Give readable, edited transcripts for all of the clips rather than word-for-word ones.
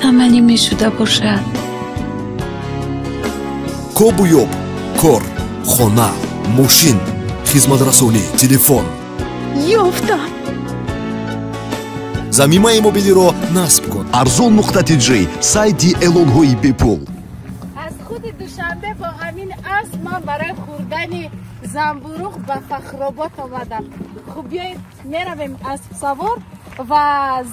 амалӣ мешуда бошад. Кобуёб, кор, хона, мошин, хизматрасонӣ, телефон. Ёфтам. Замимаи мобилиро насб кун. Арзон нуқта тж, сайти эълонҳои бепул. Аз худи Душанбе бо ҳамин асп ман барои хӯрдани занбуруғ ба Фахробод омадам. Хуб, биёед меравем аспсавор ва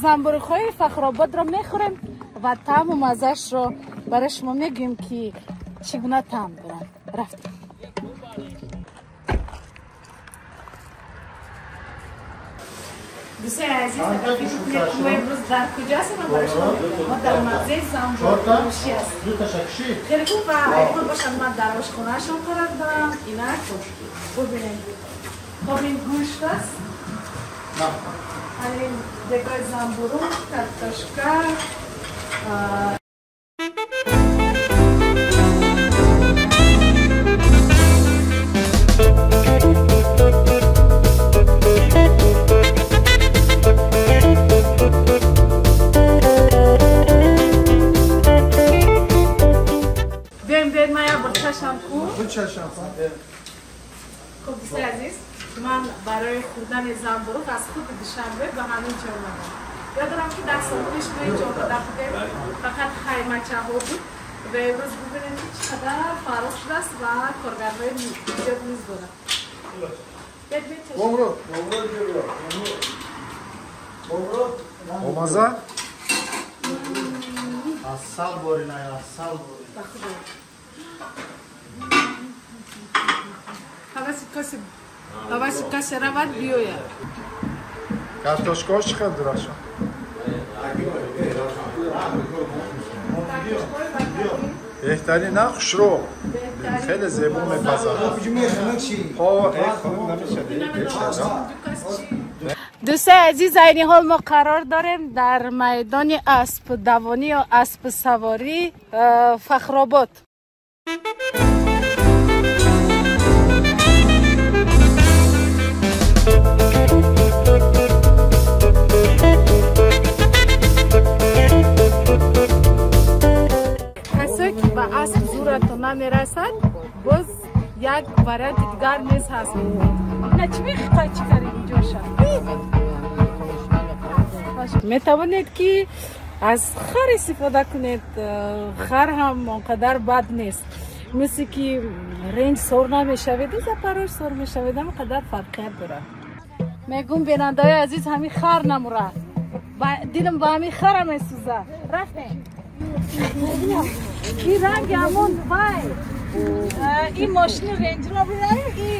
занбуруғҳои Фахрободро мехӯрем ва таъму маззаашро барои шумо мегӯем, ки чӣ гуна таъм доранд. Рафтем. Дӯстони азиз, фикр кунед, мо имрӯз дар куҷо ҳастем? Ман барои шумо мегӯям, мо дар мавзеи занбуруғфурӯшӣ ҳастем. Хеле хуб ва айҳол бошад, ман дар ошхонаашон қарор дорам. Инак бубинед, хоб, ин гӯшт аст, ин дегои занбуруғ, картошка. Хуб, дӯстои азиз, ман барои хӯрдани занбуруғ аз худи Душанбе ба ҳамин ҷо омадам. Ёд дорам, ки 10 сол пеш мо инҷо омада будем, фақат хаймачаҳо буд ва имрӯз бубинем, ки чӣ қадар фарох шудааст ва коргарҳои зиёд низ дорад. Омаза? Асал борина, асал борина. Ҳаваси касе равад, биёяд. Картошкаҳо чӣ қадр дурахшон? Беҳтарин, на, хушрӯ, хеле зебо мепазад. Дӯстои азиз, айни ҳол мо қарор дорем дар майдони аспдавонӣ ё аспсаворӣ Фахробод. Касое ки ба асп зуратон намерасад, боз як варианти дигар низ ҳаст. Ина чӣ мехоҳад, чӣ кари инҷоша? Метавонед, ки аз хар истифода кунед. Хар ҳам он қадар бад нест, мисли ки Рендж сор намешавед, Запорож сор мешавед, ҳам қадар фарқият дорад. Мегӯм, бинандаҳои азиз, ҳамин хар намурад, дилам ба ҳамин хара месӯзад. Рафтем. Ин ранги ҳамон вай, ин мошини Рендж Ровер, и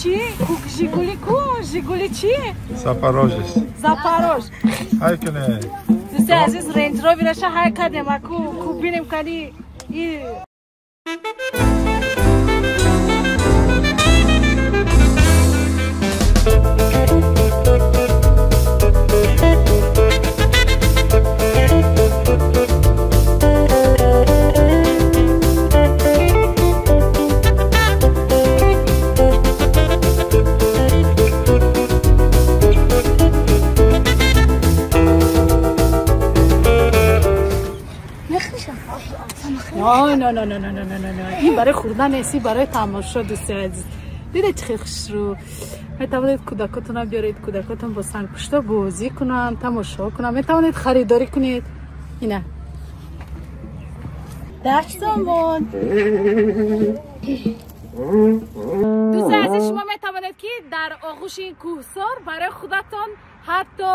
чи, Жигули ку, Жигули чи? Запорожец. Запорож. Ҳай куне. Дӯстои азиз, Рендж Ровераша ҳай кардем, аку ку бинем кани и. نه نه نه نه نه نه نه، این برای خوردن نیست، برای تماشا. دوست عزیز، دیده چه خوش رو. میتوانید کودکاتون بیارید، کودکاتون با سنگپشتا بازی کنن، تماشا کنن. میتوانید خریداری کنید. اینه 10 سومون. دوست عزیز، شما میتوانید که در آغوش این کوهسار برای خودتان حتی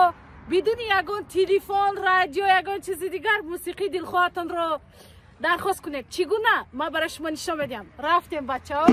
بدون یگان تلفن، رادیو، یگان چیز دیگر، موسیقی دلخواهتان را درخواست کنید. چگونه؟ ما برای شما نشان میدیم. رفتیم بچه ها.